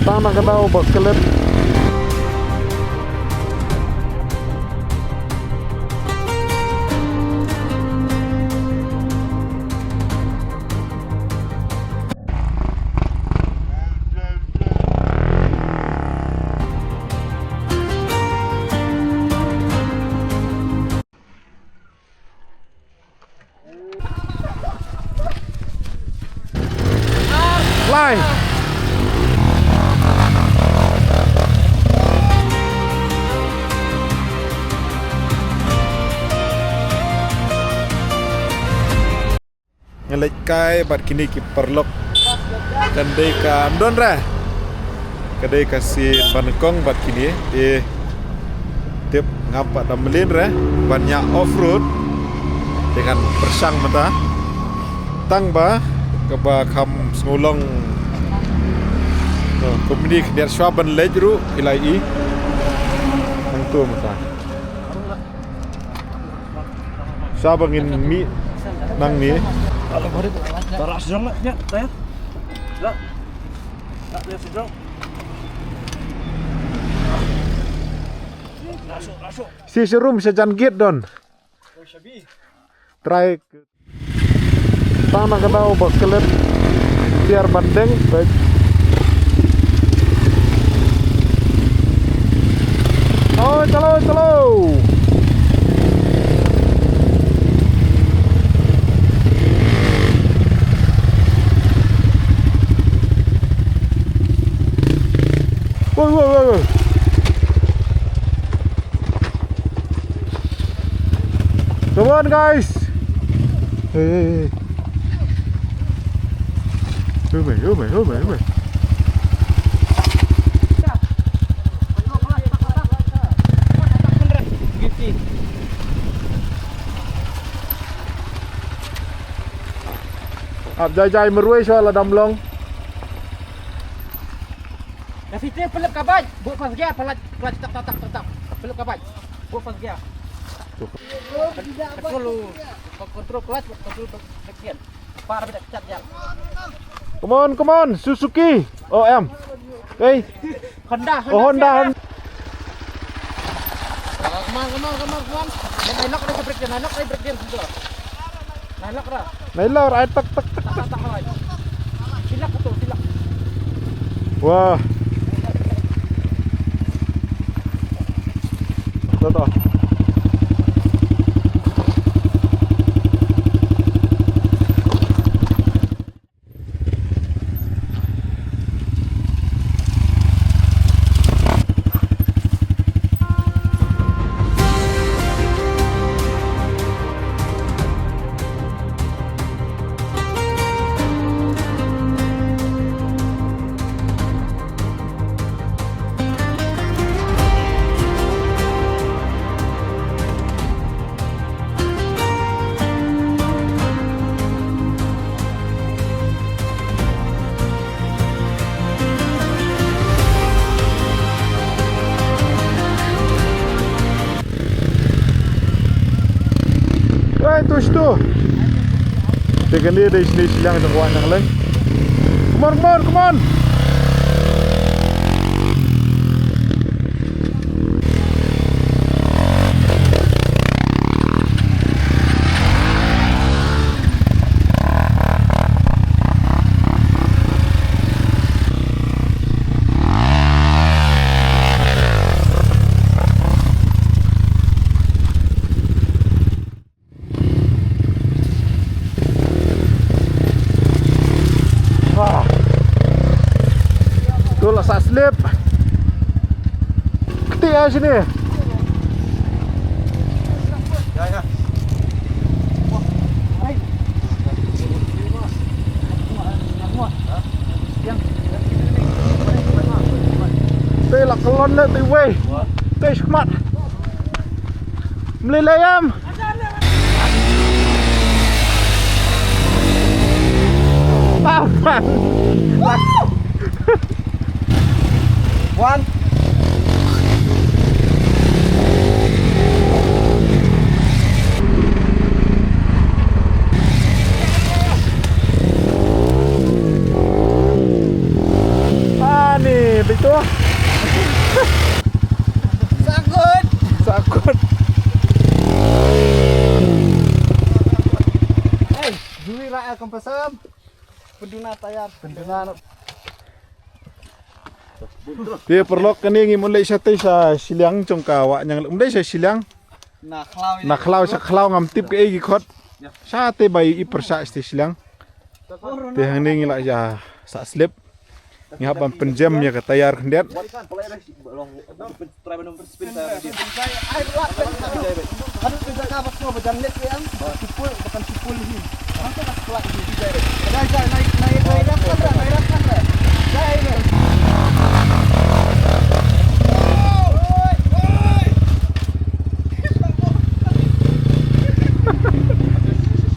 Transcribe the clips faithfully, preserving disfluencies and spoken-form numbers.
Tang na ka daw ba klet. Lai. Nga leit kai bad kine ki paralok. Kan dei ka, ym don re. Ka dei ka sien ba nyngkong bad kine. Te tip ngam pat da mlien re ban ïa off road. Te kan pyrshang mynta. Tang ba kaba kham sngewlong. To, kumne khyndiat shuwa ban leit ruh phi la ïohi. Hangto mynta. Sa ba ngin mih nangne. Shi shrum sha jan gate don. Trai. Tang na ka daw ba klet tiar ban deng. Oh, chalo, chalo. Woi, woi, woi, woi. Come on, guys. Hey, hey, hey. Hui mai, hui mai, hui mai, hui mai. Ap jai jai marwei shuwa la dam long. Ka site pelip ka bike, buh first gear, pelat, pelat, tak, tak, tak, tak, tak. Pelip ka bike, buh first gear. Control, control clutch, control traction. Par beda cat dia. Come on, come on, Suzuki. Oh, em. Hey. Honda, oh, Honda, Honda. Come on, come on, come on, come on. Dia nailok dia brake dia, nailok dia brake dia situ. Nailok dah. Nailok, ai tak tak tak tak. Tak, tak, tak, tak. Silak betul, silak. Wah. Betul. Wei, tu situ. Te kane dei sini siang jong wan jong leng. Come on, come on, come on. Ah. Tu la sah slip. Kti ai sini. Ya, ya. Te la ka lon le te wei. Te shmat. Mlei lei em. Aman. Wan. Ani Ito. Sakut. Sakut. Hey, juri lah ya kempesam. Penduna tayar, penduna. Te paralok, kane ngi mut leit shatei sha shiliang jong ka Wah Ñianglup. Ym dei sha shiliang. Na khlaw, na khlaw, sha khlaw ngam tip kaei ki khot. Shatei ba i pyrshah shatei shiliang. Te hangne ngi la ïa sah slip. Ngi hap ban pynjem ïa ka tayar khyndiat.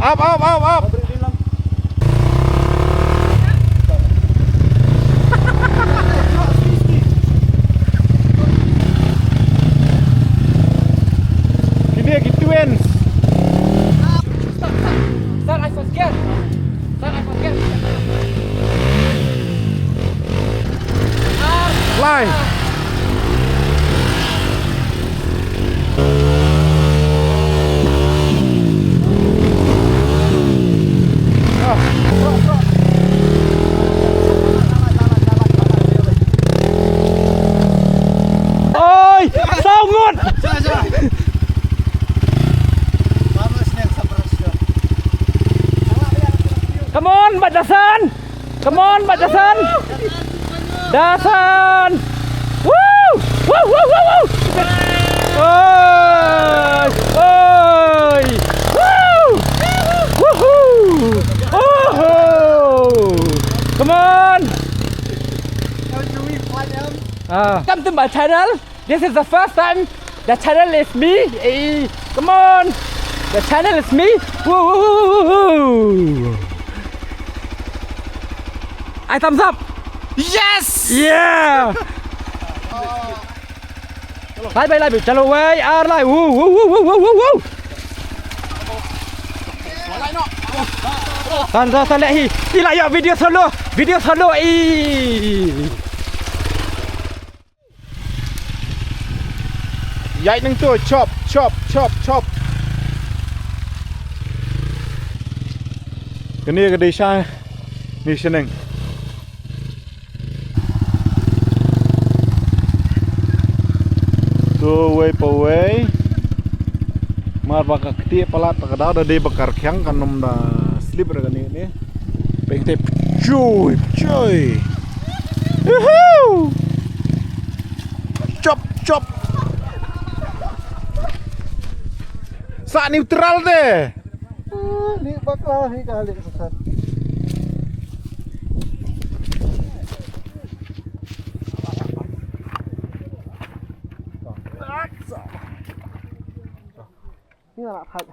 Up, up, up, up. Kine ki twins. Start, I first gear. Start, I first gear. Fly. Oi, saw ngut. Come on, Bah Dasan. Come on, Bah Dasan. Dasan. Woo! Woo, woo, woo, woo. Oi! Oi! Woo! Woohoo! Oho! Come on! Ah. Come to my channel. This is the first time the channel is me. Eh, come on. The channel is me. Woo, woo, woo, woo, woo. I thumbs up. Yes! Yeah! Lai bai, lai bai, chalo wei, ar lai. Woo, woo, woo. San, san, san, leh hi. I la ïoh video solo. Video solo i. Ïaid nangto, chop, chop, chop, chop. Kane ka dei sha ni shaneng. To wei pa wei. Mar ba ka ktieh palat ta ka daw da dei ba ka rkhiang kan ym da slip re kane ne. Peng te pchui, pchui. Woohoo! Chop, chop. Sa neutral te. Ni bakla hi ka halik sat. Ni nak hak.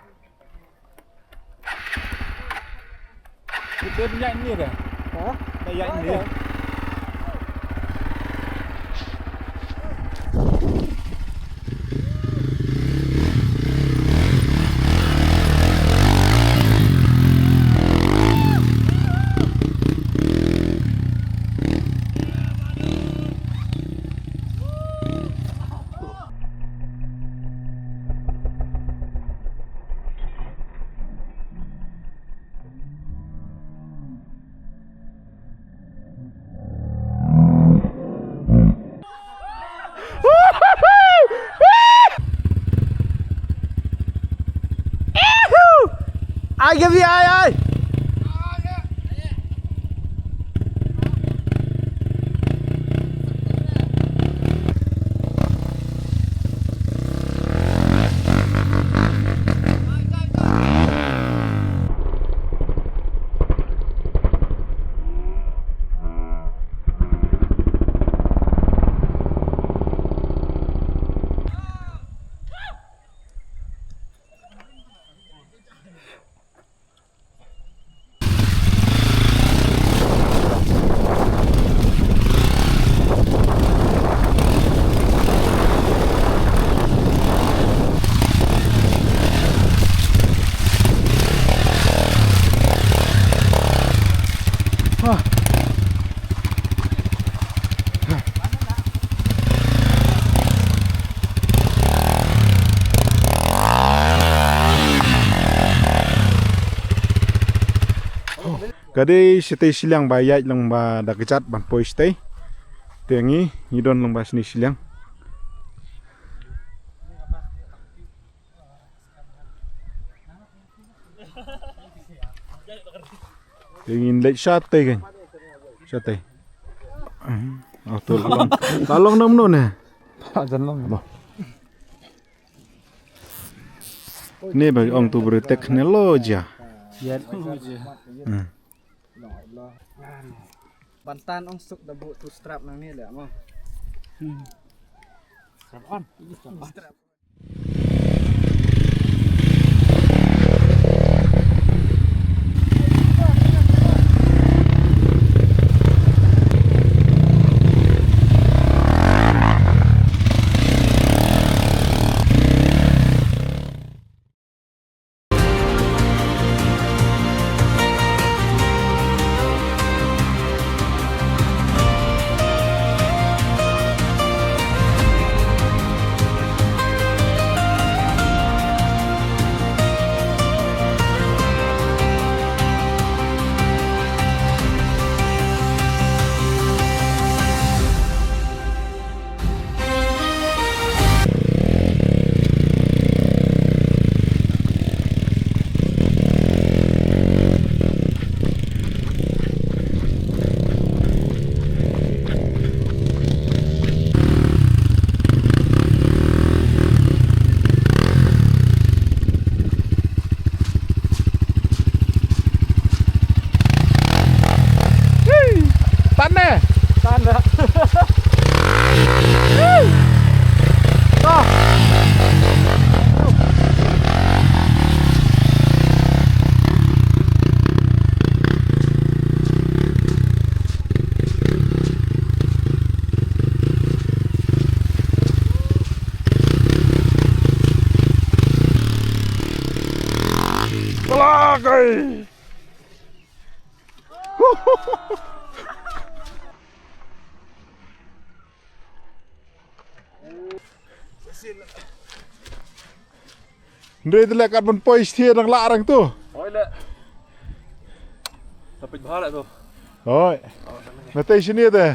Kita punya ini dah. Ha? Kayak ini. Ka dei shatei shiliang ba ïaid lyngba da kjat ban poi shatei. Te ngi, ngi don lyngba shane shiliang. Te ngin leit shatei kan. Shatei. Oh, to la long. La long nam no ne. Jan long. Ne ba ong tu bre teknologi. Ya. Hmm. Ban tan ong suk da buh tu strap nang ni leh mo. Hmm. Strap on. Strap. Tan ne? Tan da. Pala kai. Hynrei te leh kat ban poi sthie dang lah rang tu. Oi leh. Tapit bha leh tu. Oi. Na tei sini te.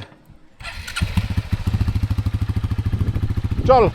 Chal.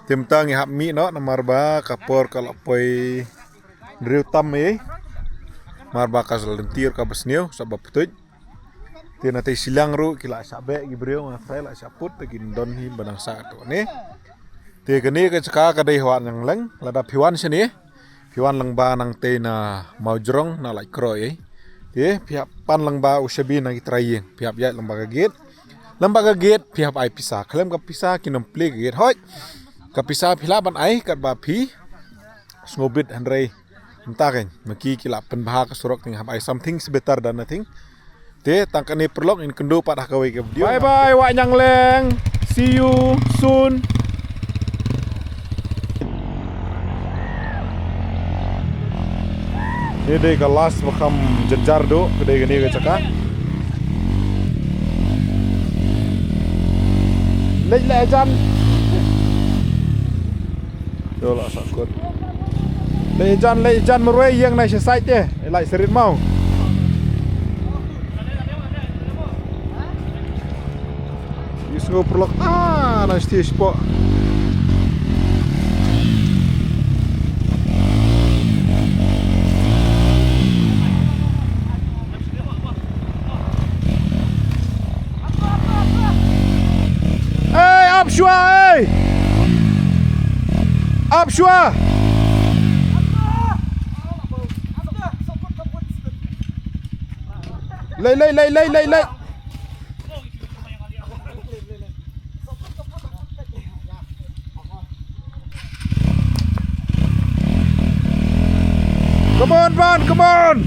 Te mynta ngi hap mih noh namar ba ka por ka la poi hynriew tam ei. Namar ba ka la lynti ruh kaba sniew sa ba ptuid. Te na tei shiliang ruh ki la shah beh ki briew, nga trai la shah put te kin don hi ba nang sah katto ne. Te kane ka jaka ka dei ha Wah Nyangleng, lada phi wan shane phi wan lyngba nangtei na Mawjrong na Laitkroh ei. Te phi hap pan lyngba u shabi na ki trai ïing, phi hap ïaid lyngba ka gate. Lyngba ka gate phi hap ai pisa. Khlem ka pisa kin ym plie ka gate. Hooid, ka pisa phi lah ban ai katba phi sngewbit, hynrei mynta kan ma ki ki la pynbha ka surok, te ngi hap ai something is better than nothing. Te tang kane paralok, ngin kynduh pat ha kawei ka video. Bye bye Wah Nyangleng. See you soon. Te dei ka last ba kham jynjar duh, ka dei kane ka jaka. Leit leh jan. Yo la sa kut. Leit jan, leit jan marwei, ïeng na sha side te. Leit sa rit maw. Ïa sngew pyrlok, ah, na stage spot. Ei, ap shuwa, ei. Ap shuwa. Leit, leit, leit, leit, leit, leit. Come on, man, come on.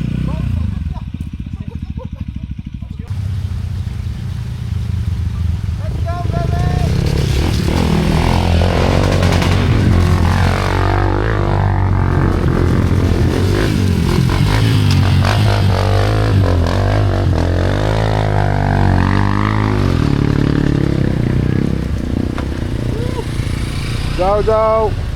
Jauh, jauh.